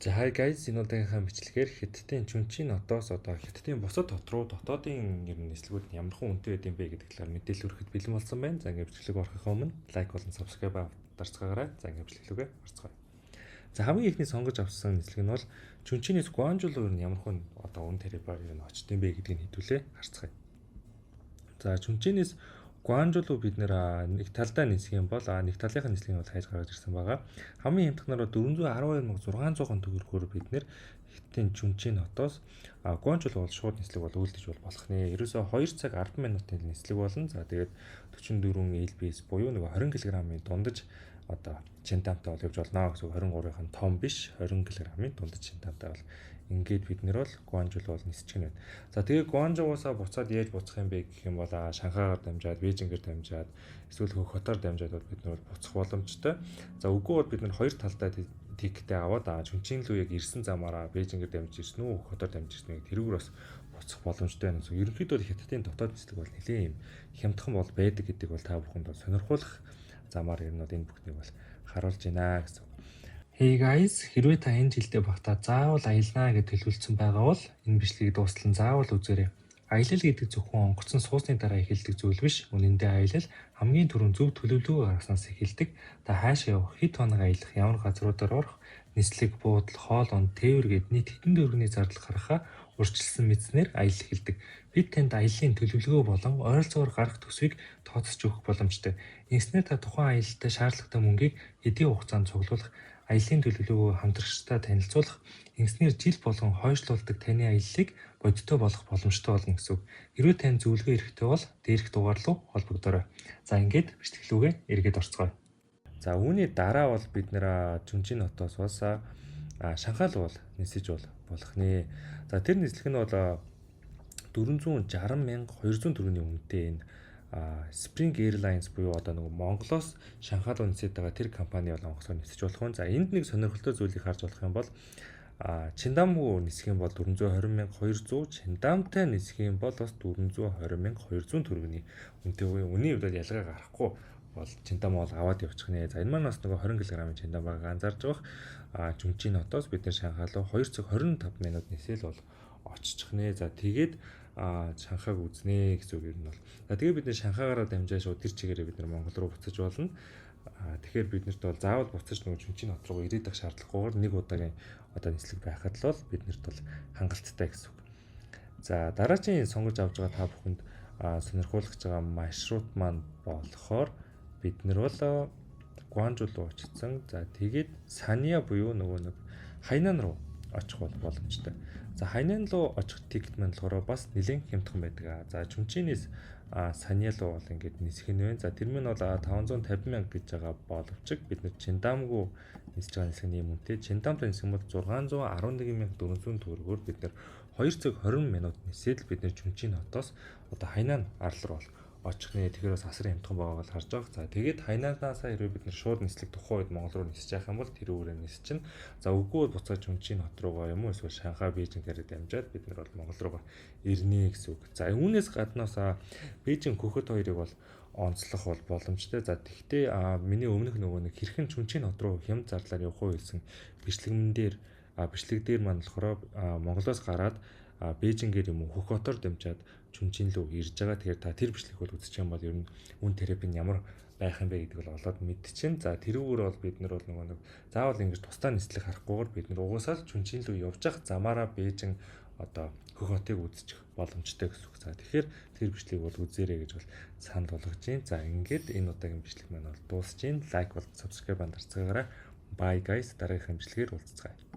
За, hi guys, энэ удаагийнхаа бичлэгээр Хятадын Чүнчийн хотоос одоо Хятадын бусад хот руу дотоодын ер нь нислэгүүд нь ямархан үнэтэй байд юм бэ гэдэг талаар мэдээлэл хүргэхэд бэлэн болсон байна. За, ингээд бичлэг орохын өмнө like болон subscribe дарцгаагаарай. За, ингээд бичлэг рүүгээ орцгоё. За, хамгийн эхний сонгож авсан нислэг нь бол Чүнчинээс Гуанчжоу руу ер нь ямархан одоо үн тарифаар ер нь очдог юм бэ гэдгийг хэдүүлээ харцгаая. За, Чүнчинээс Гуанчжоу руу бид нэг талдаа нисэх юм бол нэг талынхаа нислэгийг бол хайж гаргаж ирсэн байгаа. Хамгийн хямдханаар 412,600 төгрөгөөр бид нэр Хятадын Чүнчийн хотоос Гуанчжоу бол шууд нислэг бол үйлдэж бол болох нэ. Ерөөсөө 2 цаг 10 минутын нислэг болно. За, тэгээд 44 LBS буюу нэг 20 кг-ын дундаж одоо чемодантай бол явж болно гэсэн үг. 23-ын том биш, 20 кг-ын дундаж чемодантай бол ингээд бид нэр бол Гуанчжоу бол нисчих нь байна. За, тэгээ Гуанчжоугасаа буцаад яаж буцах юм бэ гэх юм бол Шанхайгаар дамжаад, Бээжингээр дамжаад, эсвэл Хөх хотоор дамжаад бол бид нар бол буцах боломжтой. За, үгүй бол бид нар хоёр талдаа ticket ээ аваад Чүнчин лүү яг ирсэн замаараа Бээжингээр дамжиж ирсэн үү, Хөх хотоор дамжиж ирсэн үү, тэрүүгээр бас буцах боломжтой байна гэсэн. Ерөнхийдөө бол Хятадын дотоод нислэг бол нэлээд юм хямдхан бол байдаг гэдэг бол та бүхэнд бол сонирхуулах замаар ер нь бол энэ бүхнийг бол харуулж байна гэсэн. Hey guys, хэрвээ та энэ жилдээ багтаа заавал аялнаа гэж төлөвлөсөн байгаа бол энэ бичлэгийг дуустал нь заавал үзээрэй. Аялал гэдэг зөвхөн онгоцонд суусны дараа эхэлдэг зүйл биш. Үнэн дээр аялал хамгийн түрүүнд зөв төлөвлөгөө гаргаснаас эхэлдэг. Та хаашаа явах, хэд хоног аялах, ямар газруудаар орох, нислэг, буудал, хоол унд, тээвэр гээд нийт хэдэн төгрөгийн зардал гаргахаа урьдчилсан мэдснээр аялал эхэлдэг. Бид танд аяллаа төлөвлөгөө болон ойролцоогоор гарах төсвийг тооцож өгөх боломжтой. Ингэснээр та тухайн аялалтай шаардлагатай мөнгийг хэдийн хугацаанд цуглуулах, аяллаа төлөвлөгөөгөө хамтрагчтай танилцуулах, ингэснээр жил болгон хойшлуулдаг таны аяллыг бодиттой болгох боломжтой болно гэсэн үг. Хэрвээ танд зөвлөгөө хэрэгтэй бол дээрх дугаар руу холбогдоорой. За, ингээд бичлэг лүүгээ эргээд орцгоё. За, үүний дараа бол бид нэр Чүнчийн хотоос бас Шанхай руу бол нисэж бол болох нэ. За, тэр нислэг нь бол 460,200 төгрөгийн үнэтэй энэ Spring Airlines буюу одоо нөгөө Монголоос Шанхай руу нисээд байгаа тэр компани бол онгоцоор нисэж болох нь. За, энд нэг сонирхолтой зүйлийг харж болох юм бол чемодангүй нисэх юм бол 420,200, чемодантай нисэх юм бол бас 420,200 төгрөгийн үнэтэй буюу үнийн хувьд ялгаа гарахгүй бол чемодан бол аваад явчих нэ. За, энэ маань бас нөгөө 20 кг-ын чемодан байгаа анзаарж байгаа. Чүнчийн хотоос бид нэр Шанхай руу 2 цаг 25 минут нисэл бол оччих нэ. За, тэгээд Шанхайг үзнэ гэсэн үг юм бол. За, тэгээд бид нэр Шанхайгаараа дамжаа шууд тэр чигээрээ бид нар Монгол руу буцаж болно. Тэгэхээр бид нарт бол заавал буцаж нөгөө Чүнчийн хот руу ирээд ах шаардлагагүйгээр нэг удаагийн одоо нислэг байхад л бол бид нарт бол хангалттай гэсэн үг. За, дараагийн сонгож авч байгаа та бүхэнд сонирхуулах гэж байгаа маршрут маань болохоор бид нар бол Гуанчжоу руу очсон. За, тэгээд Санья буюу нөгөө нэг Хайнан руу очих бол боломжтой. За, Хайнан руу очих ticket маань болохоор бас нэлээд хямдхан байдаг. За, Чүнчинээс Санья руу бол ингээд нисэх нь байна. За, тэр мань бол 550 мянга гэж байгаа боловч бид нар чемодангүй нисэж байгаа нислэг нь юм үнэтэй. Чемодантай нисэх юм бол 611,400 төгрөгөөр бид нар 2 цаг 20 минут нисээд л бид нар Чүнчийн хотоос одоо Хайнан арал руу бол очих нэ. Тэгэхээр бас асар хямдхан байгааг л харж байгаа. За, тэгээд Хайнанаасаа хэрвээ бид нар шууд нислэг тухайн үед Монгол руу нисэж явах юм бол тэр үүрээ нисчин. За, үгүй бол буцаад Чүнчийн хот руугаа юм уу эсвэл Шанхай, Бээжингээр дамжаад бид нар бол Монгол руугаа ирнэ гэсэн үг. За, үүнээс гаднаас Бээжин Хөх хот хоёрыг бол онцлох бол боломжтой. За, тэгвэл миний өмнөх нөгөө нэг хэрхэн Чүнчийн хот руу хямд зарлаар явах уу гэсэн бичлэгэн дээр бичлэг дээр маань болохоор Монголоос гараад Бээжингээр юм уу Хөх хотоор дамжаад Чүнчин лүү ирж байгаа. Тэгэхээр та тэр бичлэг бол үзчих юм бол ер нь үн тариф нь ямар байх юм бэ гэдэг бол олоод мэдчихэв. За, тэрүүгээр бол бид нар бол нөгөө нэг заавал ингэж тусдаа нислэг харахгүйгээр бид нар угаасаа л Чүнчин лүү явж явах замаараа Бээжин одоо Хөх хотыг үзчих боломжтой гэсэн үг. За, тэгэхээр тэр бичлэгийг бол үзээрэй гэж бол санал болгож байна. За, ингээд энэ удаагийн бичлэг маань бол дуусч байна. Like бол subscribe дарцгаагаарай. Bye guys, дараагийнхаа бичлэгээр уулзцгаая.